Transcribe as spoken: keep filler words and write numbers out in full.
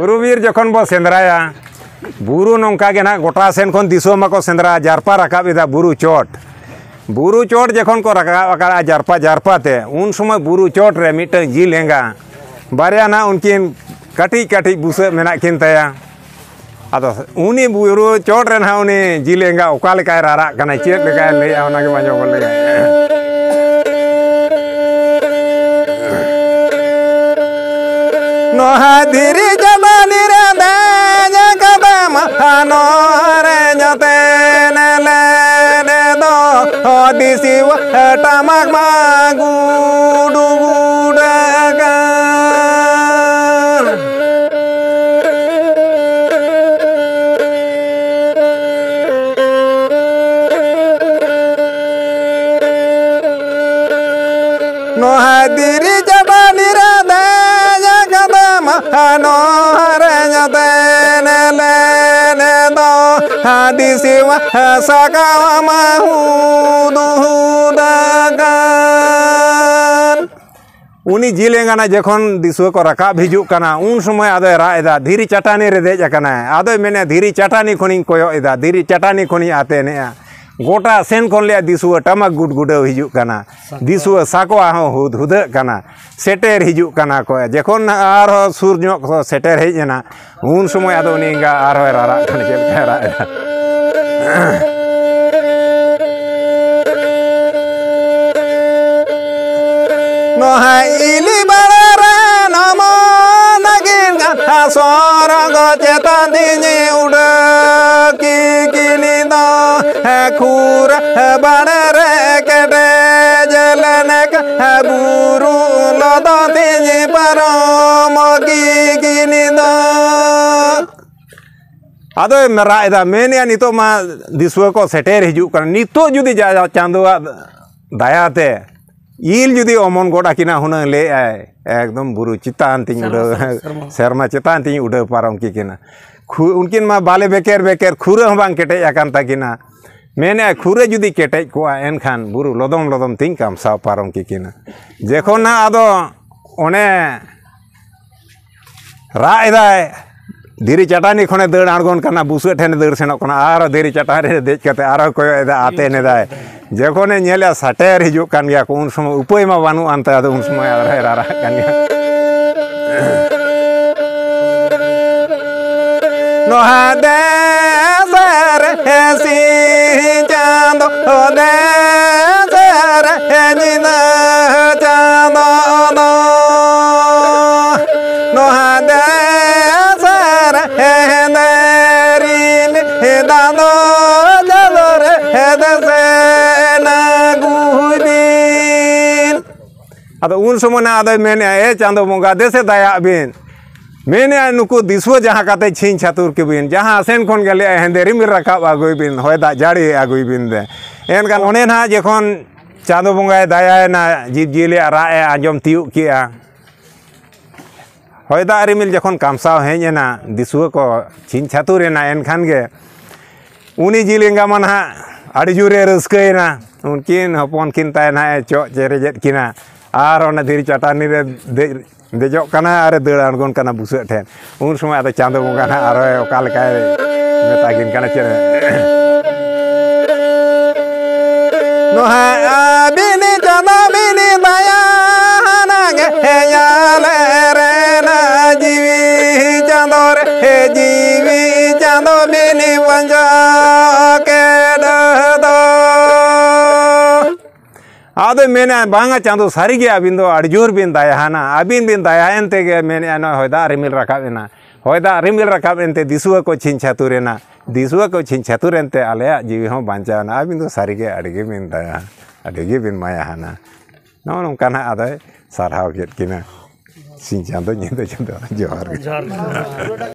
ᱵᱩᱨᱩ ᱵᱤᱨ ᱡᱚᱠᱷᱚᱱ ᱵᱚ ᱥᱮᱸᱫᱽᱨᱟᱭᱟ, ᱵᱩᱨᱩ ᱱᱚᱝᱠᱟ ᱜᱮ ᱱᱟᱦᱟᱜ ᱜᱚᱴᱟ ᱥᱮᱱ ᱠᱷᱚᱱ ᱫᱤᱥᱚᱢ ᱢᱟᱠᱚ ᱥᱮᱸᱫᱽᱨᱟ ᱡᱟᱨᱯᱟ ᱨᱟᱠᱟᱵ ᱮᱫᱟ ᱵᱩᱨᱩ ᱪᱚᱴ᱾ ᱵᱩᱨᱩ ᱪᱚᱴ ᱡᱚᱠᱷᱚᱱ ᱠᱚ ᱨᱟᱠᱟᱵ ᱟᱠᱟᱫᱼᱟ ᱡᱟᱨᱯᱟ ᱡᱟᱨᱯᱟ ᱛᱮ, ᱩᱱ ᱥᱚᱢᱚᱭ ᱵᱩᱨᱩ ᱪᱚᱴ ᱨᱮ ᱢᱤᱫᱴᱟᱝ ᱡᱤᱞ ᱮᱸᱜᱟ, ᱵᱟᱨᱭᱟ ᱱᱟᱦᱟᱜ ᱩᱱᱠᱤᱱ ᱠᱟᱹᱴᱤᱡ ᱠᱟᱹᱴᱤᱡ ᱵᱩᱥᱟᱹᱜ ᱢᱮᱱᱟᱜ ᱠᱤᱱ ᱛᱟᱭᱟ᱾ ᱟᱫᱚ ᱩᱱᱤ ᱵᱩᱨᱩ ᱪᱚᱴ ᱨᱮ ᱱᱟᱦᱟᱜ ᱩᱱᱤ ᱡᱤᱞ ᱮᱸᱜᱟ ᱚᱠᱟ ᱞᱮᱠᱟᱭ ᱨᱟᱨᱟᱜ ᱠᱟᱱᱟᱭ, ᱪᱮᱫ ᱞᱮᱠᱟᱭ ᱞᱟᱹᱭᱮᱜᱼᱟ, ᱚᱱᱟ ᱜᱮ ᱟᱸᱡᱚᱢ ᱵᱚᱱ ᱞᱮᱜᱮ᱾ ᱱᱚᱣᱟ ᱫᱷᱤᱨᱤ ᱪᱟᱹᱴᱟᱹᱱᱤ ᱨᱮ ᱫᱮᱡ ᱠᱟᱛᱮᱢ ᱱᱚᱣᱟ ᱨᱮ ᱧᱟᱛᱮᱱ ᱞᱮᱱ ᱫᱚ ᱫᱤᱥᱤᱣᱟ ᱴᱟᱢᱟᱠ ᱢᱟ ᱜᱩᱰᱩ ᱜᱩᱰᱟᱹ ᱟᱠᱟᱱ᱾ ᱱᱚᱣᱟ ᱫᱷᱤᱨᱤ ᱪᱟᱹᱴᱟᱹᱱᱤ ᱨᱮ ᱫᱮᱡ ᱠᱟᱛᱮᱢ ᱱᱚᱣᱟ ᱨᱮ ᱧᱟᱛᱮᱱ ᱞᱮᱱ ᱫᱚ ᱫᱤᱥᱤᱣᱟ ᱥᱟᱠᱟᱣᱟ ᱢᱟ ᱦᱩᱫ ᱦᱩᱫ ᱟᱠᱟᱱ᱾ ᱩᱱᱤ ᱡᱤᱞ ᱮᱸᱜᱟᱱᱟ ᱡᱚᱠᱷᱚᱱ ᱫᱤᱥᱩᱣᱟᱹ ᱠᱚ ᱨᱟᱠᱟᱵ ᱦᱤᱡᱩᱜ ᱠᱟᱱᱟ, ᱩᱱ ᱥᱚᱢᱚᱭ ᱟᱫᱚᱭ ᱨᱟᱜ ᱮᱫᱟ, ᱫᱷᱤᱨᱤ ᱪᱟᱴᱟᱱᱤ ᱨᱮ ᱫᱮᱡ ᱟᱠᱟᱱᱟᱭ᱾ ᱟᱫᱚᱭ ᱢᱮᱱᱮᱫ, "ᱫᱷᱤᱨᱤ ᱪᱟᱴᱟᱱᱤ ᱠᱷᱚᱱᱤᱧ ᱠᱚᱭᱚᱜ ᱮᱫᱟ, ᱫᱷᱤᱨᱤ ᱪᱟᱴᱟᱱᱤ ᱠᱷᱚᱱᱤᱧ ᱟᱛᱮᱱᱮᱜᱼᱟ᱾ ᱜᱚᱴᱟ ᱥᱮᱱ ᱠᱷᱚᱱ ᱞᱮ ᱫᱤᱥᱩᱣᱟᱹ ᱴᱟᱢᱟᱠ ᱜᱩᱰᱜᱩᱰᱟᱹᱣ ᱦᱤᱡᱩᱜ ᱠᱟᱱᱟ, ᱫᱤᱥᱩᱣᱟᱹ ᱥᱟᱠᱣᱟ ᱦᱚᱸ ᱦᱩᱫ ᱦᱩᱫᱟᱹᱜ ᱠᱟᱱᱟ, ᱥᱮᱴᱮᱨ ᱦᱤᱡᱩᱜ ᱠᱟᱱᱟ ᱠᱚ᱾" ᱡᱚᱠᱷᱚᱱ ᱟᱨᱦᱚᱸ ᱥᱩᱨ ᱧᱚᱜ ᱠᱚ ᱥᱮᱴᱮᱨ ᱦᱮᱡ ᱮᱱᱟ, ᱩᱱ ᱥᱚᱢᱚᱭ ᱟᱫᱚ ᱩᱱᱤ ᱮᱸᱜᱟ ᱟᱨᱦᱚᱸᱭ ᱨᱟᱨᱟᱜ ᱠᱟᱱᱟ, ᱪᱮᱫ ᱞᱮᱠᱟᱭ ᱨᱟᱜ ᱮᱫᱟ᱾ ᱱᱚᱣᱟ ᱤᱞᱤ ᱵᱟᱲᱟ ᱨᱮ ᱱᱟᱢᱚ ᱱᱟᱜᱤᱱ ᱠᱟᱛᱷᱟ ᱥᱚᱨᱚᱜ ᱪᱮᱛᱟᱱ ᱫᱤᱧ ᱩᱰᱟᱹᱣ ᱠᱤᱠᱤᱱᱤ ᱫᱚ ᱠᱷᱩᱨ ᱵᱟᱲᱮ ᱨᱮ ᱠᱮᱴᱮᱡ ᱞᱮᱱᱮᱠ ᱵᱩᱨᱩ ᱞᱚᱫᱚ ᱛᱤᱧ ᱯᱟᱨᱚᱢ ᱠᱤᱠᱤᱱᱤ ᱫᱚ᱾ ᱟᱫᱚᱭ ᱨᱟᱜ ᱮᱫᱟ, ᱢᱮᱱᱮᱫᱼᱟ, "ᱱᱤᱛᱚᱜ ᱢᱟ ᱫᱤᱥᱩᱣᱟᱹ ᱠᱚ ᱥᱮᱴᱮᱨ ᱦᱤᱡᱩᱜ ᱠᱟᱱᱟ, ᱱᱤᱛᱚᱜ ᱡᱩᱫᱤ ᱡᱟ-, ᱪᱟᱸᱫᱳᱣᱟᱜ ᱫᱟᱭᱟᱛᱮ ᱤᱞ ᱡᱩᱫᱤ ᱚᱢᱚᱱ ᱜᱚᱫ ᱟᱹᱠᱤᱱᱟ ᱦᱩᱱᱟᱹᱝ", ᱞᱟᱹᱭᱮᱫᱼᱟᱭ, ᱮᱠᱫᱚᱢ ᱵᱩᱨᱩ ᱪᱮᱛᱟᱱ ᱛᱤᱧ ᱥᱮᱨᱢᱟ ᱩᱰᱟᱹᱣ, ᱥᱮᱨᱢᱟ᱾ ᱥᱮᱨᱢᱟ ᱪᱮᱛᱟᱱ ᱛᱤᱧ ᱩᱰᱟᱹᱣ ᱯᱟᱨᱚᱢ ᱠᱮᱠᱤᱱᱟ᱾ ᱠᱷᱩ-, ᱩᱱᱠᱤᱱ ᱢᱟ ᱵᱟᱞᱮ ᱵᱮᱠᱮᱨ ᱵᱮᱠᱮᱨ, ᱠᱷᱩᱨᱟᱹ ᱦᱚᱸ ᱵᱟᱝ ᱠᱮᱴᱮᱡ ᱟᱠᱟᱱ ᱛᱟᱹᱠᱤᱱᱟ᱾ ᱢᱮᱱᱮᱫᱼᱟᱭ, ᱠᱷᱩᱨᱟᱹ ᱡᱩᱫᱤ ᱠᱮᱴᱮᱡ ᱠᱚᱜᱼᱟ, ᱮᱱᱠᱷᱟᱱ ᱵᱩᱨᱩ ᱞᱚᱫᱚᱢ ᱞᱚᱫᱚᱢ ᱛᱤᱧ ᱠᱟᱢᱥᱟᱣ ᱯᱟᱨᱚᱢ ᱠᱮᱠᱤᱱᱟ᱾ ᱡᱚᱠᱷᱚᱱ ᱱᱟᱜ ᱟᱫᱚ ᱚᱱᱮ ᱨᱟᱜ ᱮᱫᱟᱭ, ᱫᱷᱤᱨᱤ ᱪᱟᱴᱟᱱᱤ ᱠᱷᱚᱱᱮ ᱫᱟᱹᱲ ᱟᱬᱜᱚᱱ ᱠᱟᱱᱟ, ᱵᱩᱥᱟᱹᱜ ᱴᱷᱮᱱᱮ ᱫᱟᱹᱲ ᱥᱮᱱᱚᱜ ᱠᱟᱱᱟ, ᱟᱨ ᱫᱷᱤᱨᱤ ᱪᱟᱴᱟᱱᱤ ᱨᱮ ᱫᱮᱡ ᱠᱟᱛᱮ ᱟᱨᱦᱚᱸ ᱠᱚᱭᱚᱜ ᱮᱫᱟ, ᱟᱛᱮᱱ ᱮᱫᱟᱭ᱾ ᱡᱚᱠᱷᱚᱱᱮ ᱧᱮᱞᱮᱜᱼᱟ ᱥᱮᱴᱮᱨ ᱦᱤᱡᱩᱜ ᱠᱟᱱ ᱜᱮᱭᱟ ᱠᱚ, ᱩᱱ ᱥᱚᱢᱚᱭ ᱩᱯᱟᱹᱭ ᱢᱟ ᱵᱟᱹᱱᱩᱜ ᱟᱱ ᱛᱟᱭᱟ, ᱟᱫᱚ ᱩᱱ ᱥᱚᱢᱚᱭ ᱟᱨᱦᱚᱸᱭ ᱨᱟᱨᱟᱜ ᱠᱟᱱ ᱜᱮᱭᱟ᱾ ᱱᱚᱣᱟ ᱫᱮᱥ ᱨᱮ ᱥᱤᱧ ᱪᱟᱸᱫᱚ, ᱫᱮᱥ ᱨᱮ ᱧᱤᱫᱟᱹ ᱪᱟᱸᱫᱚ ᱫᱚ᱾ ᱱᱚᱣᱟ ᱫᱮᱥ ᱨᱮ ᱦᱮᱸᱫᱮ ᱨᱤᱢᱤᱞ ᱫᱟᱸᱫᱚ ᱪᱟᱸᱫᱚ ᱨᱮ ᱫᱮᱥᱮᱱ ᱟᱹᱜᱩᱭ ᱵᱤᱱ᱾ ᱟᱫᱚ ᱩᱱ ᱥᱚᱢᱚᱭ ᱱᱟᱜ ᱟᱫᱚᱭ ᱢᱮᱱᱮᱜᱼᱟ, "ᱮ ᱪᱟᱸᱫᱚ ᱵᱚᱸᱜᱟ, ᱫᱮᱥᱮ ᱫᱟᱭᱟᱜ ᱵᱤᱱ᱾" ᱢᱮᱱᱮᱜᱼᱟᱭ, "ᱱᱩᱠᱩ ᱫᱤᱥᱩᱣᱟᱹ ᱡᱟᱦᱟᱸ ᱠᱟᱛᱮ ᱪᱷᱤᱝ ᱪᱷᱟᱹᱛᱩᱨ ᱠᱮᱵᱤᱱ, ᱡᱟᱦᱟᱸ ᱥᱮᱱ ᱠᱷᱚᱱ ᱜᱮ ᱞᱟᱹᱭᱮᱜᱼᱟᱭ, 'ᱦᱮᱸᱫᱮ ᱨᱤᱢᱤᱞ ᱨᱟᱠᱟᱵ ᱟᱹᱜᱩᱭ ᱵᱤᱱ, ᱦᱚᱭ ᱫᱟᱜ ᱡᱟᱹᱲᱤ ᱟᱹᱜᱩᱭ ᱵᱤᱱ' ᱫᱮ᱾ ᱮᱱᱠᱷᱟᱱ ᱚᱱᱮ ᱱᱟᱦᱟᱜ ᱡᱚᱠᱷᱚᱱ ᱪᱟᱸᱫᱚ ᱵᱚᱸᱜᱟᱭ ᱫᱟᱭᱟᱭᱮᱱᱟ, ᱡᱤᱵᱽᱼᱡᱤᱭᱟᱹᱞᱤᱭᱟᱜ ᱨᱟᱜ ᱮ ᱟᱸᱡᱚᱢ ᱛᱤᱭᱳᱜ ᱠᱮᱜᱼᱟ, ᱦᱚᱭ ᱫᱟᱜ ᱨᱤᱢᱤᱞ ᱡᱚᱠᱷᱚᱱ ᱠᱟᱢᱥᱟᱣ ᱦᱮᱡ ᱮᱱᱟ, ᱫᱤᱥᱩᱣᱟᱹ ᱠᱚ ᱪᱷᱤᱝ ᱪᱷᱟᱹᱛᱩᱨ ᱮᱱᱟ, ᱮᱱᱠᱷᱟᱱ ᱜᱮ ᱩᱱᱤ ᱡᱤᱞ ᱮᱸᱜᱟ ᱢᱟ ᱱᱟᱦᱟᱜ ᱟᱹᱰᱤ ᱡᱳᱨᱮ ᱨᱟᱹᱥᱠᱟᱹᱭᱮᱱᱟ᱾ ᱩᱱᱠᱤᱱ ᱦᱚᱯᱚᱱ ᱠᱤᱱ ᱛᱟᱭ ᱱᱟᱦᱟᱜ ᱮ ᱪᱚᱜ ᱪᱮᱨᱮᱡᱮᱫ ᱠᱤᱱᱟ ᱟᱨ ᱚᱱᱟ ᱫᱷᱤᱨᱤ ᱪᱟᱴᱟᱱᱤ ᱨᱮ ᱫᱮᱡ, ᱫᱮᱡᱚᱜ ᱠᱟᱱᱟ ᱟᱨ ᱮ ᱫᱟᱹᱲ ᱟᱬᱜᱚᱱ ᱠᱟᱱᱟ ᱵᱩᱥᱟᱹᱜ ᱴᱷᱮᱱ᱾ ᱩᱱ ᱥᱚᱢᱚᱭ ᱟᱫᱚ ᱪᱟᱸᱫᱚ ᱵᱚᱸᱜᱟ ᱱᱟᱦᱟᱜ ᱟᱨᱚᱭ ᱚᱠᱟ ᱞᱮᱠᱟᱭ ᱢᱮᱛᱟ ᱠᱤᱱ ᱠᱟᱱᱟ, ᱪᱮᱫ ᱱᱚᱣᱟ ᱟᱹᱵᱤᱱ ᱪᱟᱸᱫᱚ ᱵᱤᱱ ᱫᱟᱭᱟ ᱟᱱᱟᱜ ᱦᱮᱡ ᱟᱞᱮ ᱨᱮᱱ ᱡᱤᱣᱤ ᱪᱟᱸᱫᱚ ᱨᱮ ᱡᱤᱣᱤ ᱪᱟᱸᱫᱚ ᱵᱤᱱ ᱵᱟᱧᱪᱟᱣ ᱠᱮᱫ ᱫᱚ᱾ ᱟᱫᱚᱭ ᱢᱮᱱᱟ, "ᱵᱟᱝᱟ ᱪᱟᱸᱫᱚ, ᱥᱟᱹᱨᱤᱜᱮ ᱟᱹᱵᱤᱱ ᱫᱚ ᱟᱹᱰᱤ ᱡᱳᱨ ᱵᱤᱱ ᱫᱟᱭᱟᱦᱟᱱᱟ᱾ ᱟᱹᱵᱤᱱ ᱵᱤᱱ ᱫᱟᱭᱟᱭᱮᱱ ᱛᱮᱜᱮ ᱢᱮᱱᱮᱫᱼᱟ ᱱᱚᱜᱼᱚᱭ ᱦᱚᱭ ᱫᱟᱜ ᱨᱤᱢᱤᱞ ᱨᱟᱠᱟᱵ ᱮᱱᱟ᱾ ᱦᱚᱭ ᱫᱟᱜ ᱨᱤᱢᱤᱞ ᱨᱟᱠᱟᱵ ᱮᱱᱛᱮ ᱫᱤᱥᱩᱣᱟᱹ ᱠᱚ ᱪᱷᱤᱝ ᱪᱷᱟᱹᱛᱩᱨ ᱮᱱᱟ᱾ ᱫᱤᱥᱩᱣᱟᱹ ᱠᱚ ᱪᱷᱤᱝ ᱪᱷᱟᱹᱛᱩᱨ ᱮᱱᱛᱮ ᱟᱞᱮᱭᱟᱜ ᱡᱤᱣᱤ ᱦᱚᱸ ᱵᱟᱧᱪᱟᱣ ᱮᱱᱟ᱾ ᱟᱹᱵᱤᱱ ᱫᱚ ᱥᱟᱹᱨᱤᱜᱮ ᱟᱹᱰᱤ ᱜᱮ ᱵᱤᱱ ᱫᱟᱭᱟ, ᱟᱹᱰᱤ ᱜᱮ ᱵᱤᱱ ᱢᱟᱭᱟᱦᱟᱱᱟ᱾" ᱱᱚᱜᱼᱚ ᱱᱚᱝᱠᱟ ᱱᱟᱦᱟᱜ ᱟᱫᱚᱭ ᱥᱟᱨᱦᱟᱣ ᱠᱮᱫ ᱠᱤᱱᱟ᱾ ᱥᱤᱧ ᱪᱟᱸᱫᱚ ᱧᱤᱫᱟᱹ ᱪᱟᱸᱫᱚ ᱡᱚᱦᱟᱨ ᱜᱮ᱾ ᱡᱚᱦᱟᱨ ᱜᱮ᱾